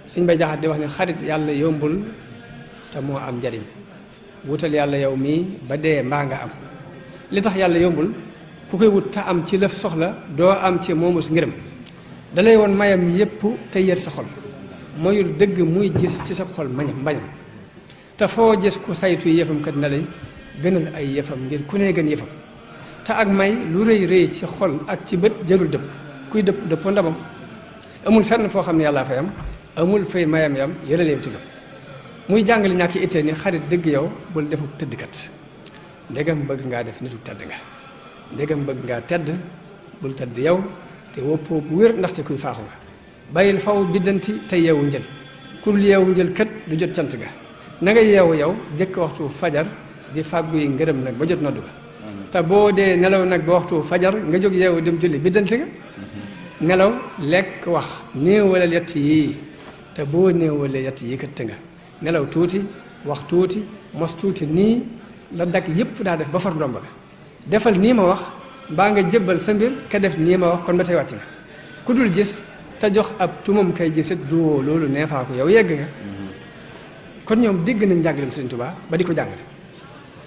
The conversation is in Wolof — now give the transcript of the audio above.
Sëñ Bay Jaxate di wax ne xarit yàlla yombul te moo am njariñ wutal yàlla yow mii ba dee mbaa nga am li tax yàlla yombul ku koy wut te am ci lëf soxla doo am ci moomus ngërëm dalay woon mayam yépp te yër sa xol moyul dëgg muy gis ci sa xol mbañam te foo gis ku saytu yëfam kat na lay gënal ay yëfam ngir ku ne gën yëfam te ak may lu rëy rëy ci xol ak ci bët jërul dëpp kuy dëpp dëppoo ndamam amul fenn foo xam ne yàllaa fay am amul fay mayam yam yëraleew tigam muy jàngale ñàkk ittee ni xarit dëgg yow bul defuk tëddkat ndegam bëgg ngaa def nitu tedd nga ndegam bëgg ngaa tedd bul tedd yow te woppoo bu wér ndaxte kuy faaxu nga bàyyil faw biddanti te yeewu njël ku dul yeewu njël kët du jot cant ga na nga yeewu yow jëkk waxtu fajar di fàggu yi ngërëm nag ba jot noddu ga te boo dee nelaw nag ba waxtu fajar nga jóg yeewu dem julli biddanti ga nelaw lekk wax néewalal yett yii te boo néewalee yett yii kat nga nelaw tuuti wax tuuti mos tuuti nii la dag yépp daa def ba far ndomba ga defal nii ma wax mbaa nga jébbal sa mbir ka def nii ma wax kon ba tey wàcc nga ku dul gis te jox ab tumam kay gisit duwoo loolu neefaa ko yow yegg nga kon ñoom dégg nañ njàngaleem Sëriñ Tuubaa ba di ko jàngale